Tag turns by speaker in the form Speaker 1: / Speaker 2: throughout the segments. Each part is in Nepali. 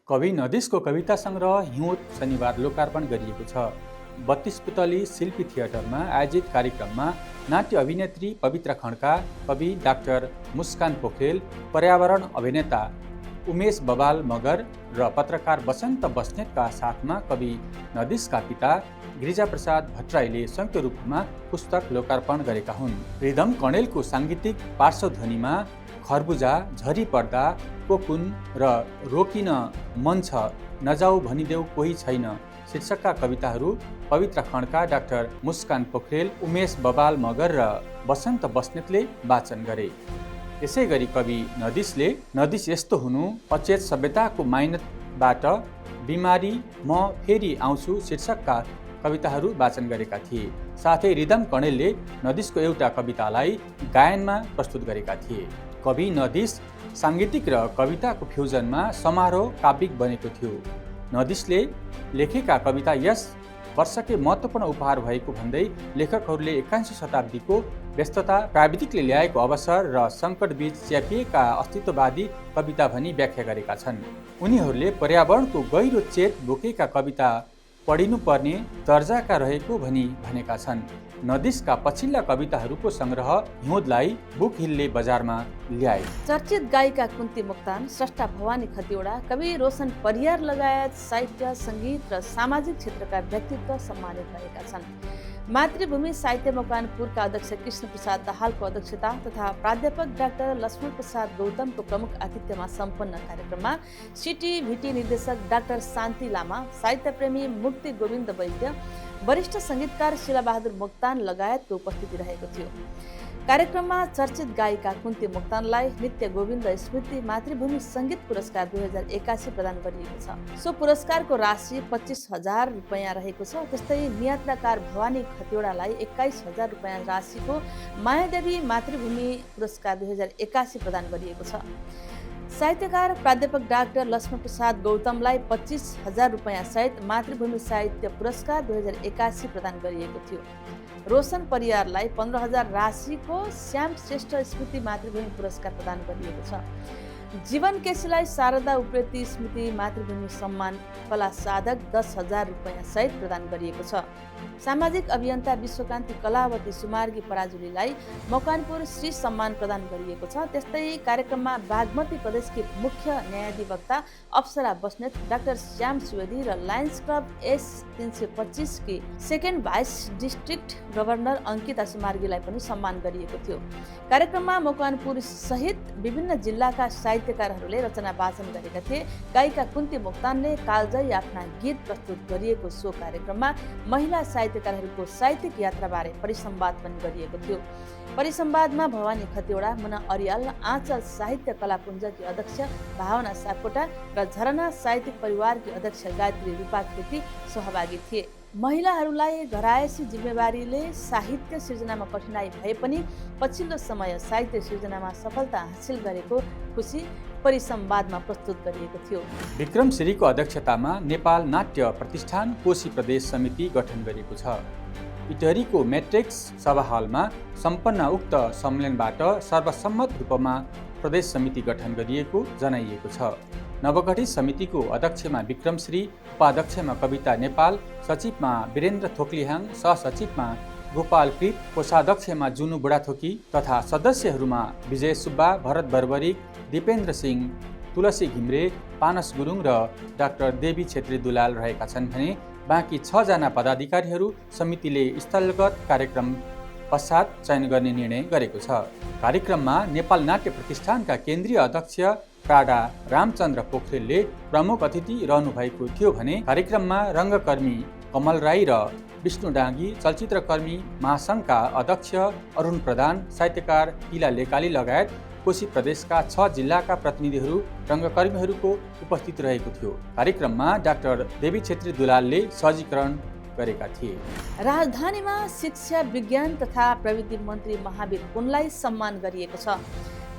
Speaker 1: कवि नदिसको कविता सङ्ग्रह हिउँद शनिबार लोकार्पण गरिएको छ। 32 पुतली शिल्पी थिएटरमा आयोजित कार्यक्रममा नाट्य अभिनेत्री पवित्र खड्का, कवि डाक्टर मुस्कान पोखरेल, पर्यावरण अभिनेता उमेश बबाल मगर र पत्रकार बसन्त बस्नेतका साथमा कवि नदिसका पिता गिरिजाप्रसाद भट्टराईले संयुक्त रूपमा पुस्तक लोकार्पण गरेका हुन्। रिदम कणेलको साङ्गीतिक पार्श्वध्वनिमा खरबुजा, झरी पर्दा, कोकुन र रोकिन मन छ, नजाऊ भनिदेऊ कोही छैन शीर्षकका कविताहरू पवित्र खड्का, डाक्टर मुस्कान पोखरेल, उमेश बबाल मगर र बसन्त बस्नेतले वाचन गरे। यसै गरी कवि नदिसले नदिस यस्तो हुनु, अचेत सभ्यताको माइनतबाट बिमारी म फेरि आउँछु शीर्षकका कविताहरू वाचन गरेका थिए। साथै रिदम कणेलले नदिसको एउटा कवितालाई गायनमा प्रस्तुत गरेका थिए। कवि नदिस साङ्गीतिक र कविताको फ्युजनमा समारोह काव्यिक बनेको थियो। नदिसले लेखेका कविता यस वर्षकै महत्त्वपूर्ण उपहार भएको भन्दै लेखकहरूले 21औं शताब्दीको व्यस्तता, प्राविधिकले ल्याएको अवसर र सङ्कटबीच च्यापिएका अस्तित्ववादी कविता भनी व्याख्या गरेका छन्। उनीहरूले पर्यावरणको गहिरो चेत बोकेका कविता पढिनुपर्ने दर्जाका रहेको भनी भनेका छन्। नदिसका पछिल्ला कविताहरूको सङ्ग्रह हिउँदलाई बुक हिलले बजारमा ल्याए।
Speaker 2: चर्चित गायिका कुन्ती मोक्तान, स्रष्टा भवानी खतिवडा, कवि रोशन परियार लगायत साहित्य, सङ्गीत र सामाजिक क्षेत्रका व्यक्तित्व सम्मानित भएका छन्। मातृभूमि साहित्य मकवानपुरका अध्यक्ष कृष्ण प्रसाद दाहालको अध्यक्षता तथा प्राध्यापक डाक्टर लक्ष्मण प्रसाद गौतमको प्रमुख आतिथ्यमा सम्पन्न कार्यक्रममा सिटी निर्देशक डाक्टर शान्ति लामा, साहित्यप्रेमी मुक्ति गोविन्द वैद्य, वरिष्ठ सङ्गीतकार शिलाबहादुर मोक्तान लगायतको उपस्थिति रहेको थियो। कार्यक्रममा चर्चित गायिका कुन्ती मोक्तानलाई नित्य गोविन्द स्मृति मातृभूमि सङ्गीत पुरस्कार 2081 प्रदान गरिएको छ। सो पुरस्कारको राशि 25,000 रुपैयाँ रहेको छ। त्यस्तै नियात्राकार भवानी खतिवडालाई 21,000 रुपैयाँ राशिको मायादेवी मातृभूमि पुरस्कार 2081 प्रदान गरिएको छ। साहित्यकार प्राध्यापक डाक्टर लक्ष्मण प्रसाद गौतमलाई 25,000 रुपैयाँ सहित मातृभूमि साहित्य पुरस्कार 2081 प्रदान गरिएको थियो। रोशन परियारलाई 15,000 राशिको श्याम श्रेष्ठ स्मृति मातृभूमि पुरस्कार प्रदान गरिएको छ। जीवन केसीलाई शारदा उप्रेती स्मृति मातृभूमि सम्मान कला साधक 10,000 रुपैयाँ सहित प्रदान गरिएको छ। सामाजिक अभियन्ता विश्वकान्ति कलावती सुमार्गी पराजुलीलाई मकवानपुर श्री सम्मान प्रदान गरिएको छ। त्यस्तै कार्यक्रममा बागमती प्रदेशकी मुख्य न्यायाधिवक्ता अप्सरा बस्नेत, डाक्टर श्याम सुवेदी र लायन्स क्लब S325 की second vice district governor Ankita सुमार्गीलाई पनि सम्मान गरिएको थियो। कार्यक्रममा मकवानपुर सहित विभिन्न जिल्लाका साहित्यकारहरूले रचना वाचन गरेका थिए। गायिका कुन्ती मोक्तानले कालजयी आफ्ना गीत प्रस्तुत गरिएको सो कार्यक्रममा महिला साहित्यकारहरूको साहित्यिक यात्राबारे परिसंवाद पनि गरिएको थियो। परिसंवादमा भवानी खतिवडा, मुना अरियाल, आँचल साहित्य कलापुञ्जकी अध्यक्ष भावना सापकोटा र झरना साहित्यिक परिवारकी अध्यक्ष गायत्री रूपाकृति सहभागी थिए। महिलाहरूलाई घरायसी जिम्मेवारीले साहित्य सृजनामा कठिनाई भए पनि पछिल्लो समय साहित्य सृजनामा सफलता हासिल गरेको खुसी परिसंवादमा प्रस्तुत गरिएको थियो।
Speaker 1: विक्रम श्रीको अध्यक्षतामा नेपाल नाट्य प्रतिष्ठान कोशी प्रदेश समिति गठन गरिएको छ। इटहरीको मैट्रिक्स सभा हलमा सम्पन्न उक्त सम्मेलनबाट सर्वसम्मत रूपमा प्रदेश समिति गठन गरिएको जनाइएको छ। नवगठित समितिको अध्यक्षमा विक्रम श्री, उपाध्यक्षमा कविता नेपाल, सचिवमा वीरेन्द्र थोक्लिहाङ, सहसचिवमा गोपाल कृत, कोषाध्यक्षमा जुनु बुढाथोकी तथा सदस्यहरूमा विजय सुब्बा, भरत बर्बरिक, दिपेन्द्र सिंह, तुलसी घिम्रे, पानस गुरुङ र डाक्टर देवी छेत्री दुलाल रहेका छन् भने बाँकी 6 जना पदाधिकारीहरू समितिले स्थलगत कार्यक्रम पश्चात चयन गर्ने निर्णय गरेको छ। कार्यक्रममा नेपाल नाट्य प्रतिष्ठानका केन्द्रीय अध्यक्ष प्राडा रामचन्द्र पोखरेलले प्रमुख अतिथि रहनु भएको थियो भने कार्यक्रममा रङ्गकर्मी कमल राई र विष्णु डाँगी, चलचित्रकर्मी महासङ्घका अध्यक्ष अरुण प्रधान, साहित्यकार किला लेकाली लगायत कोशी प्रदेशका 6 जिल्लाका प्रतिनिधिहरू, रङ्गकर्मीहरूको उपस्थित रहेको थियो। कार्यक्रममा डाक्टर देवी छेत्री दुलालले सहजीकरण गरेका थिए।
Speaker 2: राजधानीमा शिक्षा, विज्ञान तथा प्रविधि मन्त्री महावीर पुनलाई सम्मान गरिएको छ।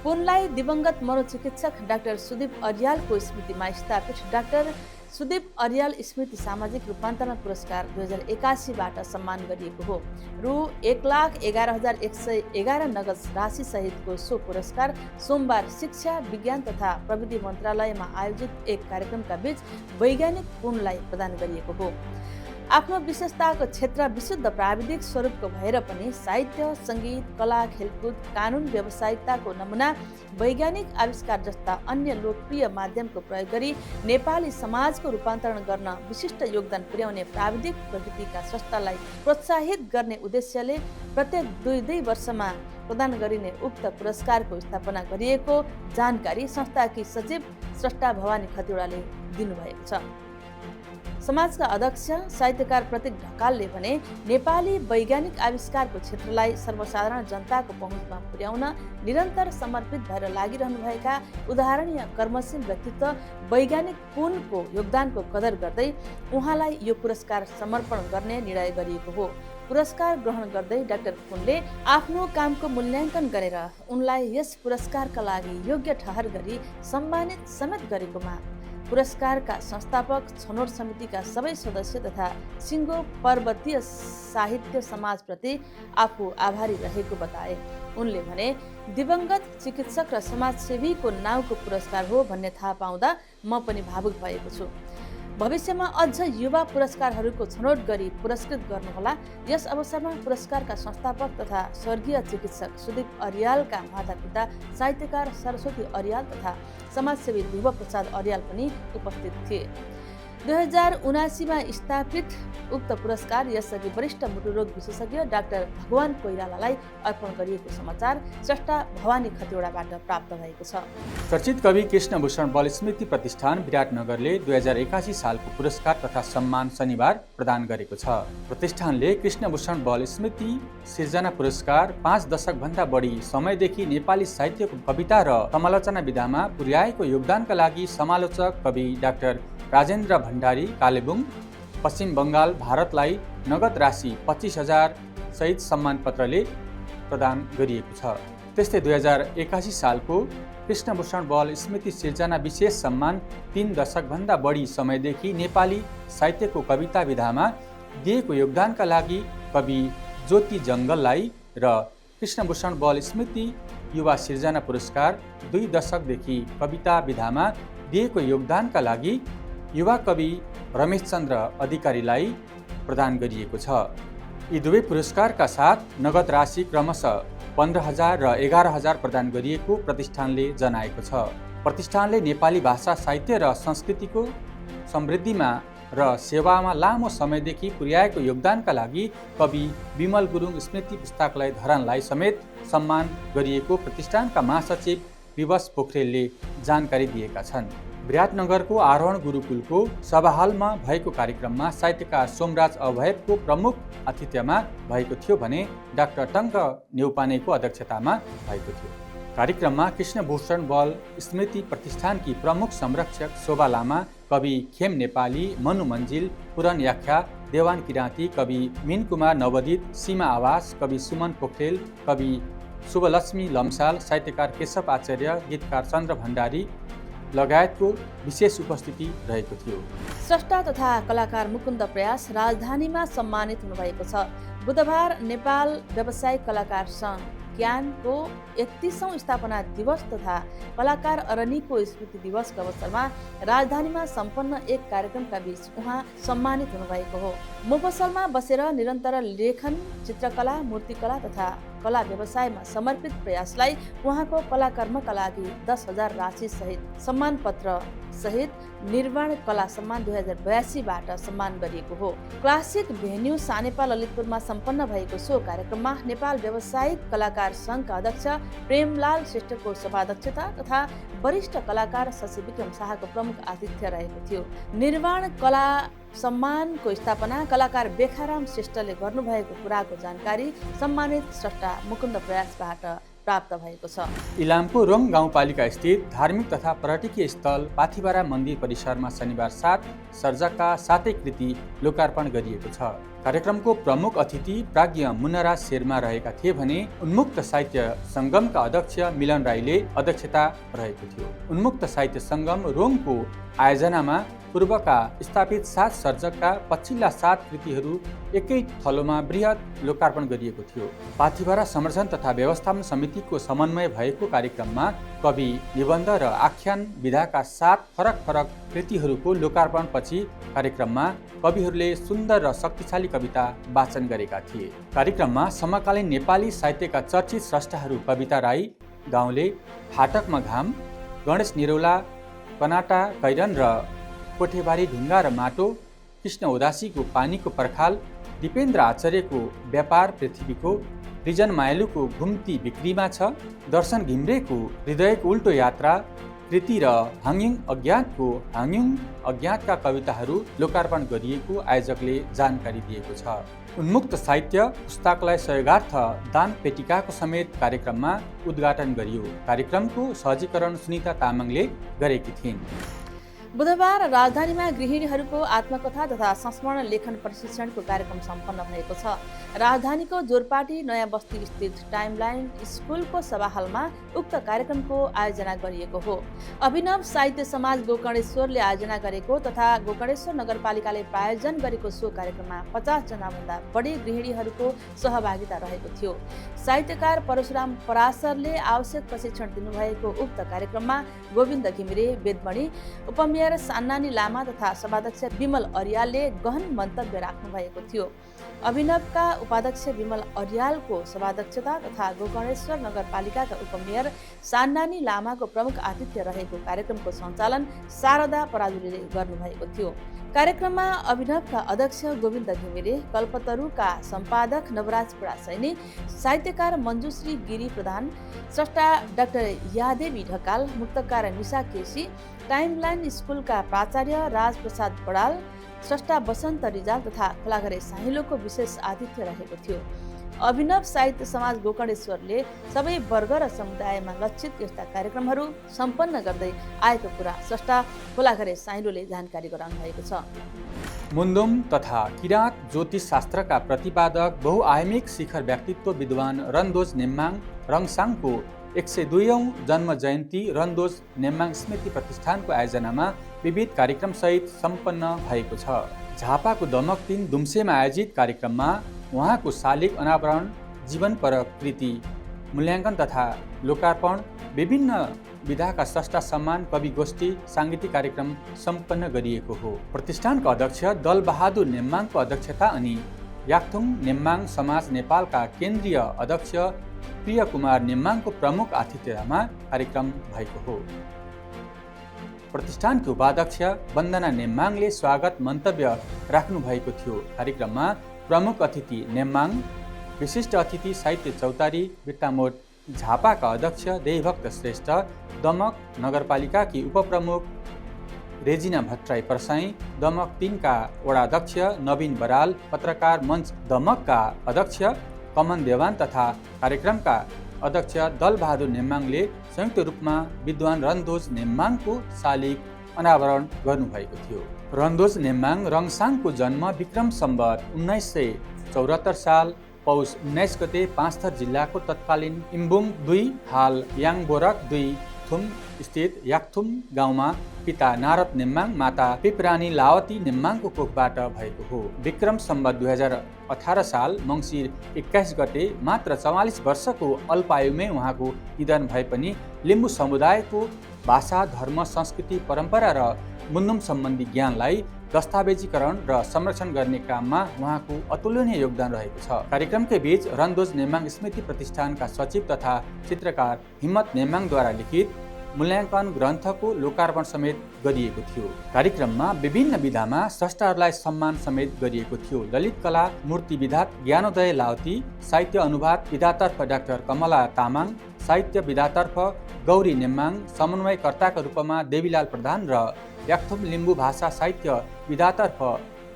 Speaker 2: पुनलाई दिवंगत मनोचिकित्सक डाक्टर सुदीप अर्यालको स्मृतिमा स्थापित डाक्टर सुदीप अर्याल स्मृति सामाजिक रूपान्तरण पुरस्कार 2081बाट सम्मान गरिएको हो। रु 1,11,111 नगद राशि सहितको सो पुरस्कार सोमबार शिक्षा, विज्ञान तथा प्रविधि मन्त्रालयमा आयोजित एक कार्यक्रमका बीच वैज्ञानिक पुनलाई प्रदान गरिएको हो। आफ्नो विशेषताको क्षेत्र विशुद्ध प्राविधिक स्वरूपको भएर पनि साहित्य, सङ्गीत, कला, खेलकुद, कानुन, व्यावसायिकताको नमुना, वैज्ञानिक आविष्कार जस्ता अन्य लोकप्रिय माध्यमको प्रयोग गरी नेपाली समाजको रूपान्तरण गर्न विशिष्ट योगदान पुर्याउने प्राविधिक प्रकृतिका स्रष्टालाई प्रोत्साहित गर्ने उद्देश्यले प्रत्येक 2 वर्षमा प्रदान गरिने उक्त पुरस्कारको स्थापना गरिएको जानकारी संस्थाकी सचिव स्रष्टा भवानी खतिवडाले दिनुभएको छ। समाजका अध्यक्ष साहित्यकार प्रतीक ढकालले भने नेपाली वैज्ञानिक आविष्कारको क्षेत्रलाई सर्वसाधारण जनताको पहुँचमा पुर्याउन निरन्तर समर्पित भएर लागिरहनुभएका उदाहरणीय कर्मशील व्यक्तित्व वैज्ञानिक पुनको योगदानको कदर गर्दै उहाँलाई यो पुरस्कार समर्पण गर्ने निर्णय गरिएको हो। पुरस्कार ग्रहण गर्दै डाक्टर पुनले आफ्नो कामको मूल्याङ्कन गरेर उनलाई यस पुरस्कारका लागि योग्य ठहर गरी सम्मानित समेत गरेकोमा पुरस्कारका संस्थापक, छनौट समितिका सबै सदस्य तथा सिङ्गो पर्वतीय साहित्य समाजप्रति आफू आभारी रहेको बताए। उनले भने दिवंगत चिकित्सक र समाजसेवीको नाउँको पुरस्कार हो भन्ने थाहा पाउँदा म पनि भावुक भएको छु। भविष्यमा अझ युवा पुरस्कारहरूको छनौट गरी पुरस्कृत गर्नुहोला। यस अवसरमा पुरस्कारका संस्थापक तथा स्वर्गीय चिकित्सक सुदीप अर्यालका मातापिता साहित्यकार सरस्वती अर्याल तथा समाजसेवी ध्रुव प्रसाद अर्याल पनि उपस्थित थिए। 2079मा स्थापित उक्त पुरस्कार यसअघि वरिष्ठ मुटुरोग विशेषज्ञ डाक्टर भगवान कोइरालालाई अर्पण गरिएको समाचार स्रष्टा भवानी खतिवडाबाट प्राप्त भएको छ।
Speaker 1: चर्चित कवि कृष्णभूषण बल स्मृति प्रतिष्ठान विराटनगरले 2081 सालको पुरस्कार तथा सम्मान शनिबार प्रदान गरेको छ। प्रतिष्ठानले कृष्णभूषण बल स्मृति सिर्जना पुरस्कार 5 दशकभन्दा बढी समयदेखि नेपाली साहित्यको कविता र समालोचना विधामा पुर्याएको योगदानका लागि समालोचक कवि डाक्टर राजेन्द्र भण्डारी कालेबुङ पश्चिम बङ्गाल भारतलाई नगद राशि 25,000 सहित सम्मान पत्रले प्रदान गरिएको छ। त्यस्तै 2081 सालको कृष्णभूषण बल स्मृति सिर्जना विशेष सम्मान 3 दशकभन्दा बढी समयदेखि नेपाली साहित्यको कविता विधामा दिएको योगदानका लागि कवि ज्योति जङ्गललाई र कृष्णभूषण बल स्मृति युवा सिर्जना पुरस्कार 2 दशकदेखि कविता विधामा दिएको योगदानका लागि युवा कवि रमेशचन्द्र अधिकारीलाई प्रदान गरिएको छ। यी दुवै पुरस्कारका साथ नगद राशि क्रमशः 15,000 र 11,000 प्रदान गरिएको प्रतिष्ठानले जनाएको छ। प्रतिष्ठानले नेपाली भाषा, साहित्य र संस्कृतिको समृद्धिमा र सेवामा लामो समयदेखि पुर्याएको योगदानका लागि कवि विमल गुरुङ स्मृति पुस्तकालय धरानलाई समेत सम्मान गरिएको प्रतिष्ठानका महासचिव विवश पोखरेलले जानकारी दिएका छन्। विराटनगरको आरोहण गुरुकुलको सभाहालमा भएको कार्यक्रममा साहित्यकार सोमराज अभयको प्रमुख आतिथ्यमा भएको थियो भने डाक्टर टङ्क नेउपानेको अध्यक्षतामा भएको थियो। कार्यक्रममा कृष्णभूषण बल स्मृति प्रतिष्ठानकी प्रमुख संरक्षक शोभा लामा, कवि खेम नेपाली, मनु मन्जिल, पुरन याख्या, देवान किराँती, कवि मीन कुमार नवदित, सीमा आवास, कवि सुमन पोखरेल, कवि शुभलक्ष्मी लम्साल, साहित्यकार केशव आचार्य, गीतकार चन्द्र भण्डारी लगायतको विशेष उपस्थिति रहेको थियो।
Speaker 2: स्रष्टा तथा कलाकार मुकुन्द प्रयास राजधानीमा सम्मानित हुनुभएको छ। बुधबार नेपाल व्यावसायिक कलाकार सङ्घ ज्ञानको 31औं स्थापना दिवस तथा कलाकार अरनीको स्मृति दिवसको अवसरमा राजधानीमा सम्पन्न एक कार्यक्रमका बीच उहाँ सम्मानित हुनुभएको हो। मुफस्सलमा बसेर निरन्तर लेखन, चित्रकला, मूर्तिकला तथा कला व्यवसायमा समर्पित प्रयासलाई उहाँको कलाकर्मका लागि 10,000 राशि सहित सम्मान पत्र सहित निर्वाण कला सम्मान 2082बाट सम्मान गरिएको हो। क्लासिक भेन्यू सानेपा ललितपुरमा सम्पन्न भएको सो कार्यक्रममा नेपाल व्यावसायिक कलाकार सङ्घका अध्यक्ष प्रेमलाल श्रेष्ठको सभाध्यक्षता तथा वरिष्ठ कलाकार शशि विक्रम शाहको प्रमुख आतिथ्य रहेको थियो। निर्वाण कला सम्मानको स्थापना कलाकार बेखाराम श्रेष्ठले गर्नुभएको कुराको जानकारी सम्मानित स्रष्टा मुकुन्द प्रयासबाट प्राप्त भएको छ।
Speaker 1: इलामको रोङ गाउँपालिका स्थित धार्मिक तथा पर्यटकीय स्थल पाथिभरा मन्दिर परिसरमा शनिबार 7 सर्जकका 7 कृति लोकार्पण गरिएको छ। कार्यक्रमको प्रमुख अतिथि प्राज्ञ मुन्नाराज शेर्मा रहेका थिए भने उन्मुक्त साहित्य सङ्गमका अध्यक्ष मिलन राईले अध्यक्षता रहेको थियो। उन्मुक्त साहित्य सङ्गम रोङको आयोजनामा पूर्वका स्थापित 7 सर्जकका पछिल्ला 7 कृतिहरू एकै थलोमा बृहत लोकार्पण गरिएको थियो। पाथिभरा संरक्षण तथा व्यवस्थापन समितिको समन्वय भएको कार्यक्रममा कवि, निबन्ध र आख्यान विधाका 7 फरक फरक कृतिहरूको लोकार्पणपछि कार्यक्रममा कविहरूले सुन्दर र शक्तिशाली कविता वाचन गरेका थिए। कार्यक्रममा समकालीन नेपाली साहित्यका चर्चित स्रष्टाहरू कविता राई, गाउँले, फाटकमा घाम, गणेश निरौला, कनाटा कैरन र कोठेबारी ढुङ्गा र माटो, कृष्ण उदासीको पानीको पर्खाल, दिपेन्द्र आचार्यको व्यापार पृथ्वीको, रिजन मायलुको घुम्ती बिक्रीमा छ, दर्शन घिम्रेको हृदयको उल्टो यात्रा कृति र हाङयुङ अज्ञातका कविताहरू लोकार्पण गरिएको आयोजकले जानकारी दिएको छ। उन्मुक्त साहित्य पुस्तकालय सहयोगार्थ दान पेटिकाको समेत कार्यक्रममा उद्घाटन गरियो। कार्यक्रमको सहजीकरण सुनिता तामाङले गरेकी थिइन्।
Speaker 2: बुधबार राजधानीमा गृहिणीहरूको आत्मकथा तथा संस्मरण लेखन प्रशिक्षणको कार्यक्रम सम्पन्न भएको छ। राजधानीको जोरपाटी नयाँ बस्ती स्थित टाइमलाइन स्कुलको सभाहलमा उक्त कार्यक्रमको आयोजना गरिएको हो। अभिनव साहित्य समाज गोकर्णेश्वरले आयोजना गरेको तथा गोकर्णेश्वर नगरपालिकाले प्रायोजन गरेको सो कार्यक्रममा 50 जनाभन्दा बढी गृहिणीहरूको सहभागिता रहेको थियो। साहित्यकार परशुराम पराशरले आवश्यक प्रशिक्षण दिनुभएको उक्त कार्यक्रममा गोविन्द घिमिरे, वेदमणि, उपमेयर सान्नानी लामा तथा सभाध्यक्ष विमल अर्यालले गहन मन्तव्य राख्नु भएको थियो। अभिनवका उपाध्यक्ष विमल अर्यालको सभाध्यक्षता तथा गोकर्णेश्वर नगरपालिकाका उपमेयर सान्नानी लामाको प्रमुख आतिथ्य रहेको कार्यक्रमको सञ्चालन शारदा पराजुलीले गर्नुभएको थियो। कार्यक्रममा अभिनवका अध्यक्ष गोविन्द घिमिरे, कल्पतरुका सम्पादक नवराज पुरासैनी, साहित्यकार मञ्जुश्री गिरी प्रधान, स्रष्टा डाक्टर यादेवी ढकाल, मुक्तकार निशा केसी, टाइमलाइन स्कुलका प्राचार्य राजप्रसाद बडाल, स्रष्टा बसन्त रिजाल तथा खोलाघरे साहिलोको विशेष आतिथ्य रहेको थियो। अभिनव साहित्य समाज गोकर्णेश्वरले सबै वर्ग र समुदायमा लक्षित यस्ता कार्यक्रमहरू सम्पन्न गर्दै आएको कुरा स्रष्टा खोलाघरे साहिलोले जानकारी गराउनु भएको छ।
Speaker 1: मुन्दुम तथा किराँत ज्योतिष शास्त्रका प्रतिपादक बहुआयामिक शिखर व्यक्तित्व विद्वान रन्दोज नेम्माङ रङसाङको 102औं जन्म जयन्ती रन्दोज नेम्माङ स्मृति प्रतिष्ठानको आयोजनामा विविध कार्यक्रमसहित सम्पन्न भएको छ। झापाको दमक 3 दुम्सेमा आयोजित कार्यक्रममा उहाँको शालिग अनावरण, जीवनपरक कृति मूल्याङ्कन तथा लोकार्पण, विभिन्न विधाका स्रष्टा सम्मान, कवि गोष्ठी, साङ्गीतिक कार्यक्रम सम्पन्न गरिएको हो। प्रतिष्ठानका अध्यक्ष दलबहादुर नेम्माङको अध्यक्षता अनि याक्थुङ नेम्माङ समाज नेपालका केन्द्रीय अध्यक्ष प्रिय कुमार नेम्माङको प्रमुख आतिथ्यमा कार्यक्रम भएको हो। प्रतिष्ठानकी उपाध्यक्ष वन्दना नेम्माङले स्वागत मन्तव्य राख्नु भएको थियो। कार्यक्रममा प्रमुख अतिथि नेम्माङ, विशिष्ट अतिथि साहित्य चौतारी, बिट्टामोड झापाका अध्यक्ष देवभक्त श्रेष्ठ, दमक नगरपालिकाकी उपप्रमुख रेजिना भट्टराई प्रसाई, दमक 3 का वडाध्यक्ष नवीन बराल, पत्रकार मञ्च दमकका अध्यक्ष कमन देवान तथा कार्यक्रमका अध्यक्ष दलबहादुर नेम्माङले संयुक्त रूपमा विद्वान रन्दोज नेम्माङको शालिग अनावरण गर्नुभएको थियो। रन्दोज नेम्माङ रङसाङको जन्म विक्रम सम्वत 1974 साल पौष 19 गते पाँचथर जिल्लाको तत्कालीन इम्बुङ 2 हाल याङबोरक 2 थुम स्थित याक्थुम गाउँमा पिता नारद नेम्माङ, माता पिपरानी लावती नेम्माङको कोखबाट भएको हो। विक्रम सम्वत 2018 साल मङ्सिर 21 गते मात्र 44 वर्षको अल्पायुमै उहाँको निधन भए पनि लिम्बू समुदायको भाषा, धर्म, संस्कृति, परम्परा र मुन्दुम सम्बन्धी ज्ञानलाई दस्तावेजीकरण र संरक्षण गर्ने काममा उहाँको अतुलनीय योगदान रहेको छ। कार्यक्रमकै बीच रन्दोज नेम्माङ स्मृति प्रतिष्ठानका सचिव तथा चित्रकार हिम्मत नेम्माङद्वारा लिखित मूल्याङ्कन ग्रन्थको लोकार्पण समेत गरिएको थियो। कार्यक्रममा विभिन्न विधामा स्रष्टाहरूलाई सम्मान समेत गरिएको थियो। ललित कला मूर्ति विधा ज्ञानोदय लावती, साहित्य अनुवाद विधातर्फ डाक्टर कमला तामाङ, साहित्य विधातर्फ गौरी नेम्माङ, समन्वयकर्ताका रूपमा देवीलाल प्रधान र याक्थुम लिम्बू भाषा साहित्य विधातर्फ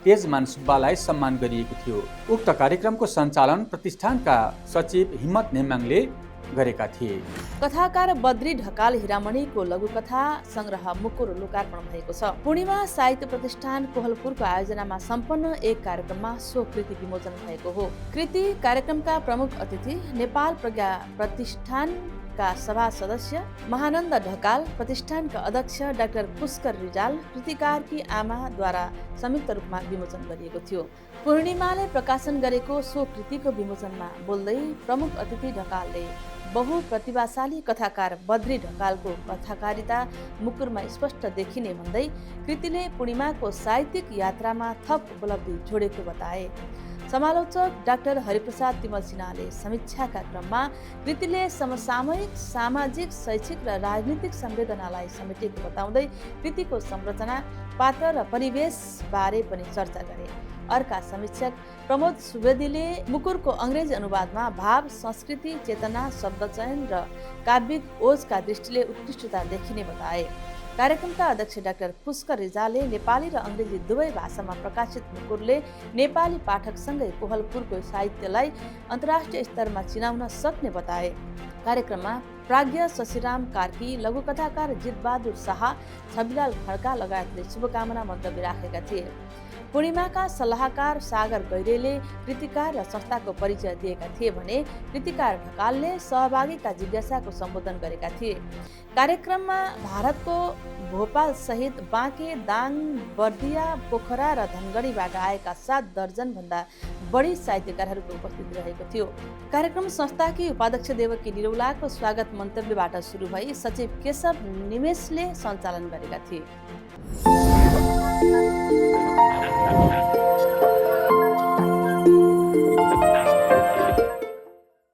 Speaker 1: तेजमान सुब्बालाई सम्मान गरिएको थियो। उक्त कार्यक्रमको सञ्चालन प्रतिष्ठानका सचिव हिम्मत नेम्माङले गरेका थिए।
Speaker 2: कथाकार बद्री ढकाल हिरामणिको लघुकथा संग्रह मुकुर लोकार्पण भएको छ। पूर्णिमा साहित्य प्रतिष्ठान कोहलपुरको आयोजनामा सम्पन्न एक कार्यक्रममा सो कृति विमोचन भएको हो। कृति कार्यक्रमका प्रमुख अतिथि नेपाल प्रज्ञा प्रतिष्ठान परिषदका सभा सदस्य महानन्द ढकाल, प्रतिष्ठानका अध्यक्ष डाक्टर पुष्कर रिजाल, कृतिकारकी आमाद्वारा संयुक्त रूपमा विमोचन गरिएको थियो। पूर्णिमाले प्रकाशन गरेको सो कृतिको विमोचनमा बोल्दै प्रमुख अतिथि ढकालले बहुप्रतिभाशाली कथाकार बद्री ढकालको कथाकारिता मुकुरमा स्पष्ट देखिने भन्दै कृतिले पूर्णिमाको साहित्यिक यात्रामा थप उपलब्धि जोडेको बताए। समालोचक डाक्टर हरिप्रसाद तिमल सिन्हाले समीक्षाका क्रममा कृतिले समसामयिक, सामाजिक, शैक्षिक र राजनीतिक संवेदनालाई समेटेको बताउँदै कृतिको संरचना, पात्र र परिवेश बारे पनि चर्चा गरे। अर्का समीक्षक प्रमोद सुवेदीले मुकुरको अङ्ग्रेजी अनुवादमा भाव, संस्कृति, चेतना, शब्दचयन र काव्यिक ओजका दृष्टिले उत्कृष्टता देखिने बताए। कार्यक्रमका अध्यक्ष डाक्टर पुष्कर रिजालले नेपाली र अङ्ग्रेजी दुवै भाषामा प्रकाशित मुकुरले नेपाली पाठकसँगै कोहलपुरको साहित्यलाई अन्तर्राष्ट्रिय स्तरमा चिनाउन सक्ने बताए। कार्यक्रममा प्राज्ञ शशिराम कार्की, लघुकथाकार जितबहादुर शाह, छविलाल खड्का लगायतले शुभकामना मन्तव्य राखेका थिए। पूर्णिमाका सल्लाहकार सागर गैरेले कृतिकार र संस्थाको परिचय दिएका थिए भने कृतिकार ढकालले सहभागीका जिज्ञासाको सम्बोधन गरेका थिए। कार्यक्रममा भारतको भोपाल सहित बाँके, दाङ, बर्दिया, पोखरा र धनगढीबाट आएका 7 दर्जन भन्दा बढी साहित्यकारहरूको उपस्थिति रहेको थियो। कार्यक्रम संस्थाकी उपाध्यक्ष देवकी निरौलाको स्वागत मन्तव्यबाट सुरु भई सचिव केशव निमेषले सञ्चालन गरेका थिए।